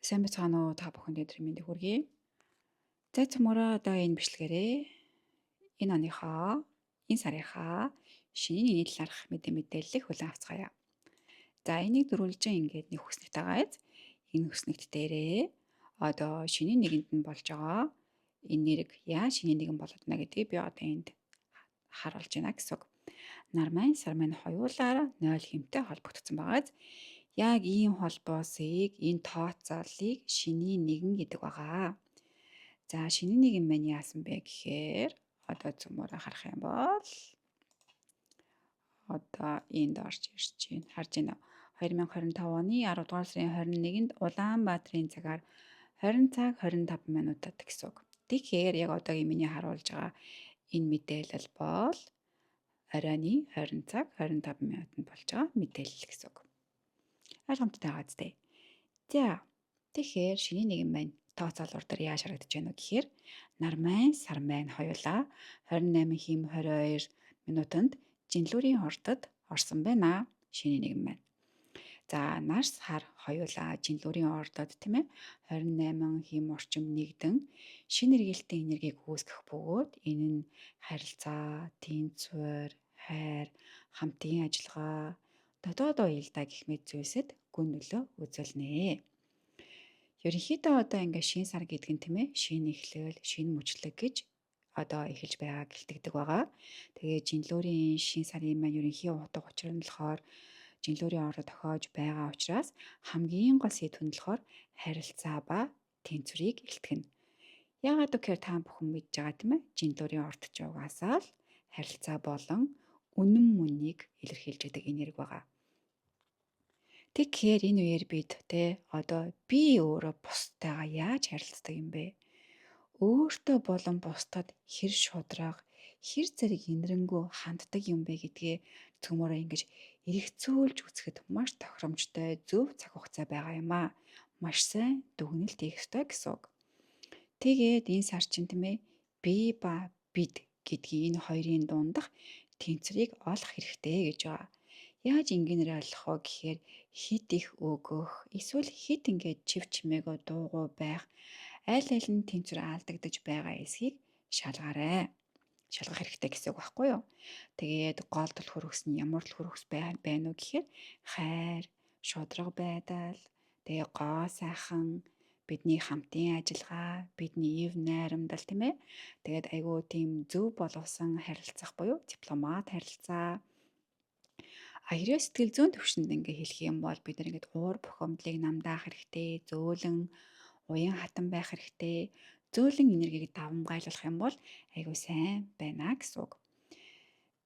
Сайн байцгаана уу, та бүхэнд өдрийн мэндийг хүргэе. За, цөмөрөө одоо энэ бичлэгээрээ энэ оныхоо, энэ сарынхаа шинэ нэгний талаарх мэдээллийг хүлээн авцгаая. За, энийг дөрвөлжин ингээд нэг хүснэгт байгаа биз? Энэ хүснэгт дээрээ одоо шинэ нэгэнд нь болж байгаа энэ нэрэг яа шинэ нэгэн болоод на гэдгийг би одоо энд харуулж байна гэсэн үг. Нар маань, сар маань хоёулаа 0 хэмтэй холбогдсон байгаа биз? Яг ийм холбоосыг, энэ тооцооллыг шинийн нэгэн гэдэг байгаа. За, шинийн нэгэн маань яасан бэ гэхээр одоо цөмөрөө харах юм бол одоо энд орж ирж байна. Харж байна уу? 2025 оны 10 дугаар сарын 21-нд Улаанбаатарын цагаар 20 цаг 25 минутад гэсэн үг. Тэгэхээр яг одоогийн миний харуулж байгаа энэ мэдээлэл бол оройн 20 цаг 25 минутанд болж байгаа мэдээлэл гэсэн үг. Ойлгомжтой байгаа зү. За, тэгэхээр шинийн нэгэн маань тооцоолуур дээр яаж харагдаж байна вэ гэхээр нар маань, сар маань хоёулаа 28 хэм 22 минутанд жинлүүрийн хордод орсон байна. Шинийн нэгэн маань. За, нар сар хоёулаа жинлүүрийн ордод, тийм ээ, 28 хэм орчим нэгдэн шинэ эргэлтийн энергийг үүсгэх бөгөөд энэ нь харилцаа, тэнцвэр, хайр, хамтын ажиллагаа, дотоод уялдаа гэх мэт зүйлсэд гүн нөлөө үзүүлнэ. Ерөнхийдөө одоо ингээд шинэ сар гэдэг нь, тийм ээ, шинэ эхлэл, шинэ мөчлөг гэж одоо эхэлж байгааг илтгэдэг байгаа. Тэгээ жинлүүрийн шинэ сарын маань ерөнхий утга учир нь болохоор жинлүүрийн ордод тохиож байгаа учраас хамгийн гол сэдв нь болохоор харилцаа ба тэнцвэрийг илтгэнэ. Яагаад гэхээр та бүхэн мэдж байгаа, тийм ээ, жинлүүрийн орд ч угаасаа л харилцаа болон үнэн мөнийг илэрхийлж байдаг энерги байгаа. Тэгэхээр энэ үеэр бид те одоо би өөрөө бусдтайгаа яаж харилцдаг юм бэ? Өөртөө болон бусдад хэр шударга, хэр зэрэг энэрэнгүй ханддаг юм бэ гэдгээ цөмөрөө ингэж эргцүүлж үзэхэд маш тохиромжтой зөв цаг хугацаа байгаа юм аа. Маш сайн дүгнэлт хийх ёстой гэсэн үг. Тэгээд энэ сар чинь, тийм ээ, би ба бид гэдгийг энэ хоёрын дундах тэнцвэрийг олох хэрэгтэй гэж байгаа. Яаж энгийнээр ойлгох вэ гэхээр хит их өгөх эсвэл хит ингээд чив чимээгөө дуугүй байх, аль аль нь тэнцвэр алдагдаж байгаа эсхийг шалгаарай. Шалгах хэрэгтэй гэсэн үг байхгүй юу? Тэгээд гол түлхүүр өс нь ямар түлхүүр өс байна вэ гэхээр хайр, шударга байдал, тэгээ гоо сайхан, бидний хамтын ажиллагаа, бидний ив найрамдал, тийм ээ. Тэгээд айгүй тийм зөв боловсон харилцах буюу дипломат харилцаа. А хэрвээ сэтгэл зүйн төвшөнд ингээ хэлэх юм бол бид нар ингээд уур бухимдлыг намдаах хэрэгтэй, зөөлөн уян хатан байх хэрэгтэй, зөөлөн энергийг давамгайлах юм бол айгүй сайн байна гэсэн үг.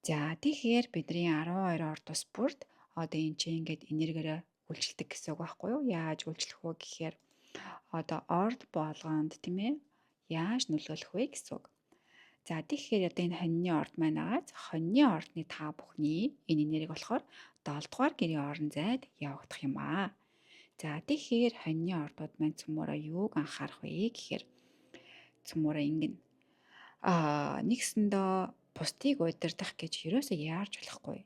За, тэгэхээр бидний 12 ор тус бүрд одоо энэ чинь ингээд энергиэрээ үйлчлдэг гэсэн үг байхгүй юу? Яаж үйлчлэх вэ гэхээр одоо орд болгонд, тийм ээ, яаж нөлөөлөх вэ гэсэн үг. За, тэгэхээр одоо энэ хоньны орд маань байгаа. Хоньны ордны та бүхний энэ энерги болохоор 7 дугаар гэрийн орон зайд явагдах юм аа. За, тэгэхээр хоньны ордууд маань цөмөрөө юуг анхаарах вэ гэхээр цөмөрөө ингэнэ. Аа, нэгсэндээ бусдыг удирдах гэж ерөөсөө яарч болохгүй.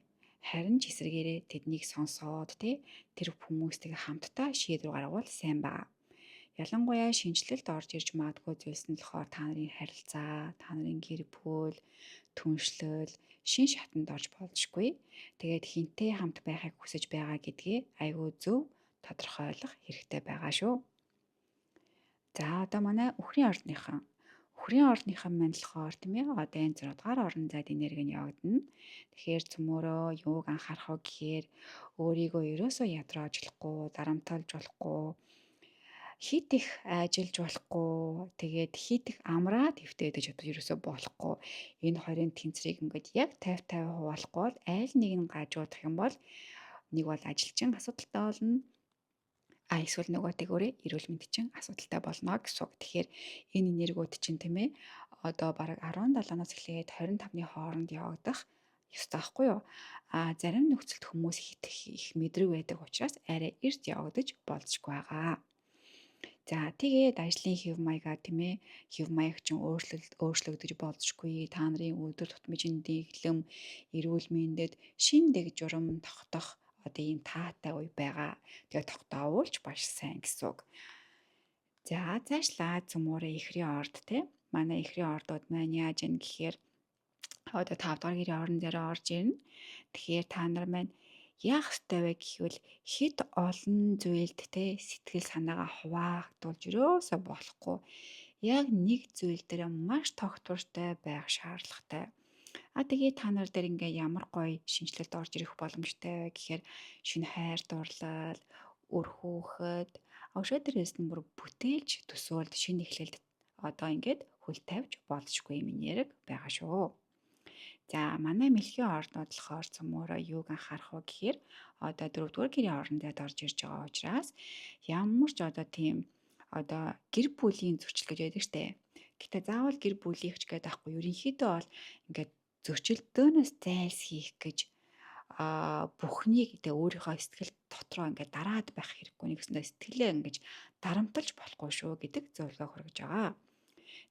Харин ч эсрэгээрээ тэднийг сонсоод, тий, тэр хүмүүстэйгээ хамтдаа шийдвэр гаргавал сайн байна. Ялангуяа шинэчлэлд орж ирж магадгүй зүйлс нь болохоор та нарын харилцаа, та нарын гэр бүл, түншлэл шин шатанд орж болзошгүй. Тэгээд хинтээ хамт байхыг хүсэж байгаа гэдгээ айгүй зөв тодорхойлох хэрэгтэй байгаа шүү. За, одоо манай үхрийн ордныхан маань болохоор, тийм ээ, одоо энэ 6 дугаар орон зайд энерги нь явагдана. Тэгэхээр цөмөрөө юуг анхаарах вэ гэхээр өөрийгөө ерөөсөө ядраажлахгүй, дарамталж болохгүй, хит их ажиллаж болохгүй, тэгээд хит их амраад хэвтээдэж одоо ерөөсөө болохгүй. Энэ хоёрын тэнцвэрийг ингээд яг 50 50 хуваалахгүй бол, аль нэг нь гажуудах юм бол нэг бол ажилчин асуудалтай болно. А эсвэл нөгөөтэйгөөрээ эрүүл мэнд чинь асуудалтай болно гэсэн үг. Тэгэхээр энэ энергиуд чинь, тийм ээ, одоо бараг 17-наас эхлээд 25-ны хооронд явагдах ёстой байхгүй юу? А зарим нөхцөлд хүмүүс хит их мэдрэг байдаг учраас арай эрт явагдаж болзошгүй байгаа. За, тэгээд ажлын хэв маягаа, тийм ээ, хэв маяг чинь өөрчлөгдөж болзошгүй. Та нарын өдөр тутмын дэглэм, эрүүл мэндэд шин дэг журам тогтох одоо ийм таатай үе байгаа. Тэгээд тогтооволч маш сайн гэсэн үг. За цаашлаа цөмөөрөө ихрийн орд те. Манай ихрийн ордууд маань яаж яана гэхээр одоо 5 дугаар гэрийн орон зайраа орж ирнэ. Тэгэхээр та нар маань яах ёстой вэ гэхвэл хэд олон зүйлд те сэтгэл санаагаа хуваагдуулж ерөөсөө болохгүй. Яг нэг зүйл дээр маш тогтвортой байх шаардлагатай. А тэгээ та нар дээр ингээ ямар гоё шинэчлэлт орж ирэх боломжтой вэ гэхээр шинэ хайр дурлал, үр хүүхэд, өшөө дээрээс нь бүр бүтээлч төсөөлд шинэ эхлэлд одоо ингээд хөл тавьж болзошгүй юм нэрэг байгаа шүү. За манай мэлхийн орнууд болохоор цөмөөрөө юуг анхаарах вэ гэхээр одоо дөрөвдүгээр гэрийн орон зайд орж ирж байгаа учраас ямар ч одоо тийм одоо гэр бүлийн зөрчил гэж байдаг штэ. Гэтэ заавал гэр бүлийнх ч гэдэг аахгүй, ерөнхийдөө бол ингээд зөрчилдөөнөөс зайлсхийх гэж бүхнийг тэ өөрийнхөө сэтгэл дотроо ингээд дараад байх хэрэггүй, нэгсэндээ сэтгэлээ ингэж дарамталж болохгүй шүү гэдэг зөвлөгөө хүргэж байгаа.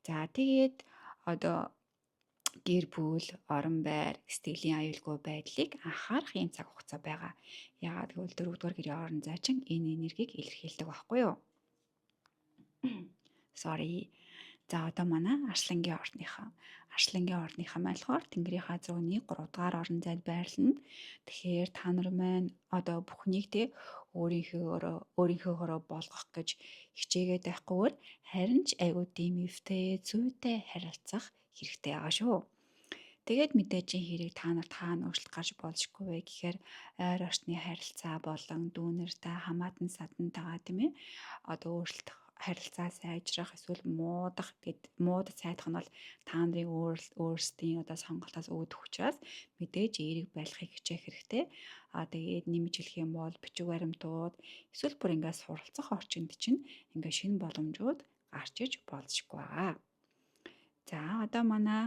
За тэгээд одоо гэр бүл, орон байр, сэтгэлийн аюулгүй байдлыг анхаарах ийм цаг хугацаа байгаа. Яагаад гэвэл дөрөвдүгээр гэрийн орон зай чинь энэ энергийг илэрхийлдэг байхгүй юу? Sorry. За одоо манай Арслангийн ордныхан. Арслангийн ордныхан маань болохоор Тэнгэрийнхаа зургийн 3 дугаар орон зайд байрлана. Тэгэхээр та нар маань одоо бүхнийг те өөрийнхөөрөө болгох гэж хичээгээд байхгүйгээр харин ч айгуу дэм эвтэй, зүйтэй харилцах хэрэгтэй байгаа шүү. Тэгээд мэдээж хэрэг та нарт хаана өөрчлөлт гарч болзошгүй вэ гэхээр ойр орчны харилцаа болон дүүнертэй, хамаатан садантайгаа тийм одоо өөрчлөлт харилцаа сайжрах эсвэл муудах гэд муудах сайдах нь бол та нарын өөрсдийн одоо сонголтоос үүдэх учраас мэдээж эерэг байхыг хичээх хэрэгтэй. А тэгээд нэмж хэлэх юм бол бичиг баримтууд эсвэл бүр ингээд суралцах орчинд чинь ингээд шинэ боломжууд гарч иж болзошгүй байгаа. За одоо манай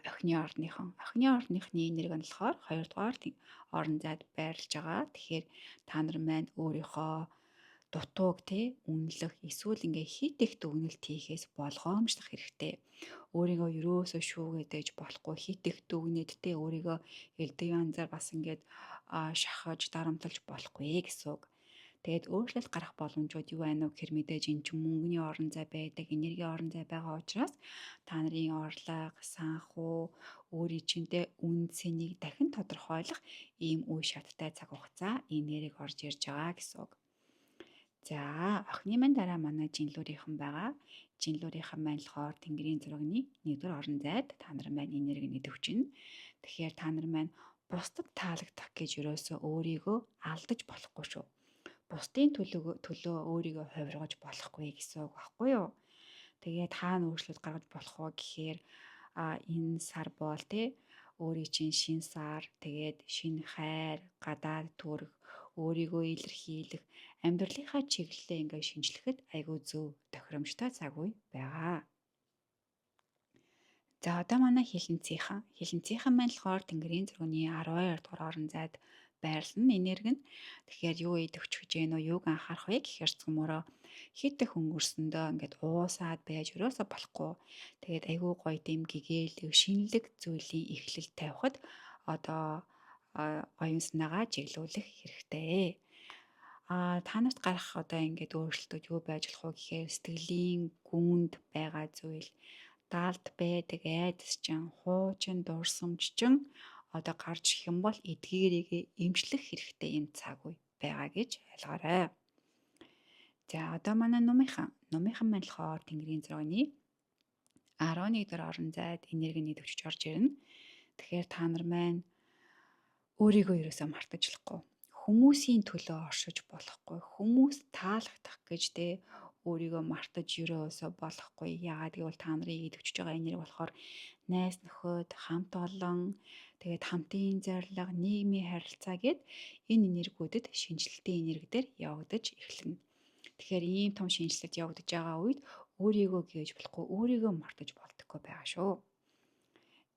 охины ордныхан. Охины ордныхны энерги нь болохоор 2 дугаар орон зайд байрлаж байгаа. Тэгэхээр та нар маань өөрийнхөө дутууг те үнэлэх эсвэл ингээ хит их дүгнэлт хийхээс болгоомжлох хэрэгтэй. Өөрийгөө ерөөсөө шүүгээд болохгүй, хит их дүгнээд те өөрийгөө элдв янзаар бас ингээд шахаж дарамтлаж болохгүй гэсэн үг. Тэгээд өөрчлөлт гарах боломжууд юу байна вэ гэхээр мэдээж энэ чинь мөнгөний орон зай байдаг, энергийн орон зай байгаа учраас та нарын орлого, санхүү, өөрийн чиндээ үн цэнийг дахин тодорхойлох ийм үе шаттай цаг хугацаа энерги орж ирж байгаа гэсэн үг. За охины маань дараа манай жинлүүрийнхэн байгаа. Жинлүүрийнхэн маань болохоор Тэнгэрийн зургийн 1-р орон зайд та нар маань энерги нэдвчнэ. Тэгэхээр та нар маань бусдад таалагдах гэж ерөөсөө өөрийгөө алдаж болохгүй шүү. Бусдын төлөө өөрийгөө хувиргаж болохгүй гэсэн үг байхгүй юу? Тэгээд хаана өөрчлөлт гаргаж болох вэ гэхээр энэ сар бол те өөрийн чинь шин сар, тэгээд шинэ хайр, гадаад төрөх, өөрийгөө илэрхийлэх, амьдралынхаа чиглэлээ ингээд шинжлэхэд айгүй зөв тохиромжтой цаг үе байгаа. За одоо манай хилэнцийнхэн. Хилэнцийнхэн маань болохоор Тэнгэрийн зургийн 12 дугаар орон зайд байрлана энерги нь. Тэгэхээр юу идэвч гэж гэнэ үү, юуг анхаарах вэ гэхээр цөмөрөө хит их өнгөрсөндөө ингээд уусаад байж ерөөсө болохгүй. Тэгээд айгүй гоё дэм гэгээлэг, шинэлэг зүйлийн эхлэл тавихад одоо оюун санаагаа чиглүүлэх хэрэгтэй. А та нарт гарах одоо ингээд өөрчлөлтүүд юу байж болох вэ гэхээр сэтгэлийн гүнд байгаа зүйл, даалд байдаг айдас чинь, хуучин дурсамж чинь одоо гарч ирэх юм бол эдгээрийг эмчлэх хэрэгтэй юм цаг үе байгаа гэж ойлгоорой. За одоо манай нумынхан. Нумынхан маань болохоор Тэнгэрийн зургийн 11 дугаар орон зайд энерги нэдвчж орж ирнэ. Тэгэхээр та нар маань өөрийгөө ерөөсөө мартаж болохгүй. Хүмүүсийн төлөө оршиж болохгүй. Хүмүүс таалагдах гэж те өөрийгөө мартаж ерөөсөө болохгүй. Яагаад гэвэл та нарыг идэвчж байгаа энерги болохоор найз нөхөд, хамт олон, тэгээд хамтын зорилго, нийгмийн харилцаа гэд энэ энергиүүдэд шинжилэлтийн энерги дээр явагдаж эхэлнэ. Тэгэхээр ийм том шинжилэлт явагдаж байгаа үед өөрийгөө гээж болохгүй, өөрийгөө мартаж болдоггүй байгаа шүү.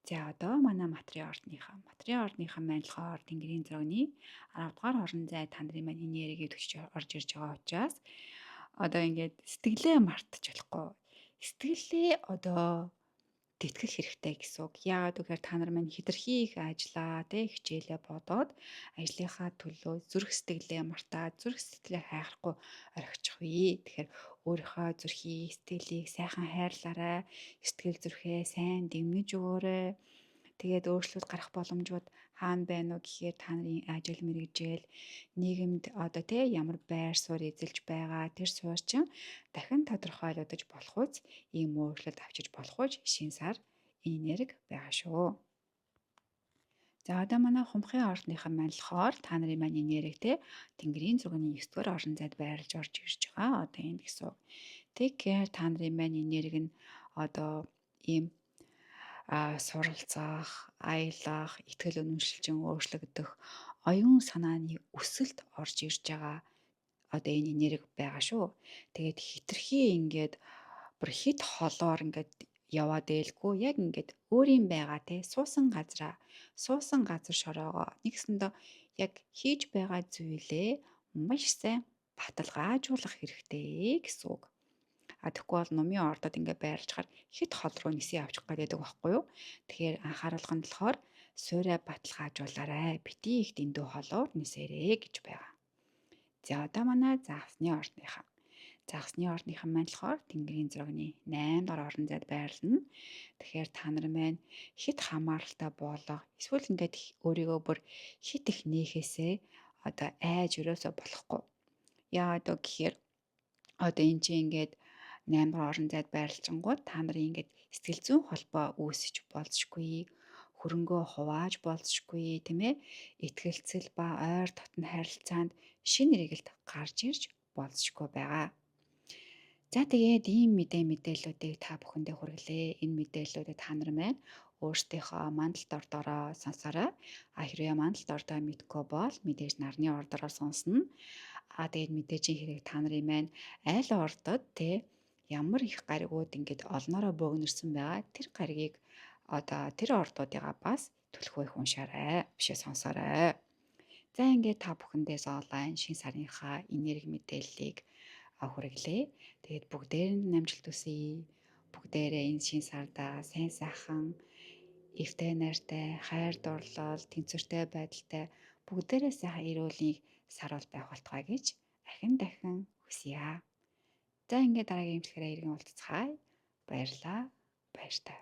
За одоо манай матрийн ордныхан. Матрийн ордныхан маань болохоор Тэнгэрийн зургийн 10 дугаар орон зай та нарын маань энерги төгсөж орж ирж байгаа учраас одоо ингээд сэтгэлээ мартаж болохгүй. Сэтгэлээ одоо тэтгэх хэрэгтэй гэсэн үг. Яагаад гэвэл та нар маань хэтэрхий их ажиллаа, тэ, хичээлээ бодоод ажлынхаа төлөө зүрх сэтгэлээ мартаад, зүрх сэтгэлээ хайхрахгүй орхичих вэ. Тэгэхээр өөрийнхөө зүрхийг, сэтгэлийг сайхан хайрлаарай. Сэтгэл зүрхээ сайн дэмнэж өгөөрэй. Тэгээд өөрчлөлт гарах боломжууд хаана байна уу гэхээр та нарын ажил мэргэжил, нийгэмд одоо тэ ямар байр суурь эзэлж байгаа тэр суурь чинь дахин тодорхойлогдож болох үз, ийм өөрчлөлт авчиж болох үз шинэ сар энерги байгаа шүү. За одоо манай хумхын ордныхан маань болохоор та нарын маань энерги те Тэнгэрийн зургийн 9 дугаар орон зайд байрлаж орж ирж байгаа. Одоо энэ гэсэн үг. Тэгэхээр та нарын маань энерги нь одоо ийм суралцах, аялах, итгэл үнэмшилчин өөрчлөгдөх, оюун санааны өсөлт орж ирж байгаа одоо энэ энерги байгаа шүү. Тэгээд хэтэрхий ингээд бүр хит холоор ингээд яваад ээлгүй, яг ингээд өөрийн байгаа те суусан газраа, суусан газар шороогоо нэгсэндээ яг хийж байгаа зүйлээ маш сайн баталгаажуулах хэрэгтэй гэсэн үг. А тэгэхгүй бол нумын ордод ингээ байрлажхаар хит хол руу нисээ авчих гэдэг байхгүй юу? Тэгэхээр анхааруулга нь болохоор суурай баталгаажуулаарай. Бити их дэндүү холоор нисээрээ гэж байгаа. За одоо манай загсны ордныхан. Загсны ордныхан маань болохоор Тэнгэрийн зургийн 8 дахь орон зайд байрлана. Тэгэхээр та нар маань хит хамааралтай болго эсвэл ингээд өөрийгөө бүр хит их нээхээсээ одоо айж өрөөсөө болохгүй. Яагаад вэ гэхээр одоо энэ чинь ингээд 8 дугаар орон зайд байрлалчингууд та нарын ингээд сэтгэл зүйн холбоо үүсэж болзошгүй, хөрөнгөө хувааж болзошгүй, тийм ээ, итгэлцэл ба ойр дотн харилцаанд шинэ эргэлт гарч ирж болзошгүй байгаа. За тэгээд ийм мэдээллүүдийг та бүхэндээ хүргэлээ. Энэ мэдээллүүдийг та нар маань өөрсдийнхөө мандалт ордороо сонсоорой. А хэрвээ мандалт ордоо мэдгүй бол мэдээж нарны ордороо сонсно. А тэгээд мэдээж хэрэг та нарын маань аль ордод те ямар их гаригууд ингээд олноороо бөөгнөрсөн байгаа тэр гаригийг одоо тэр ордуудыгаа бас түлхүү их уншаарай. Бишээ сонсоорой. За ингээд та бүхэндээ онлайн шинэ сарынхаа энерги мэдээллийг хүргэлээ. Тэгээд бүгдээр нь амжилт хүсье. Бүгдээрээ энэ шинэ сарда сайн сайхан эвтэй найртай, хайр дурлал, тэнцвэртэй байдалтай бүгдээрээ сайхан эрүүл сар бол байх болтугай гэж ахин дахин хүсье. За ингээд дараагийн имчилгээрээ иргэн уулзцгаая. Баярлалаа. Баяртай.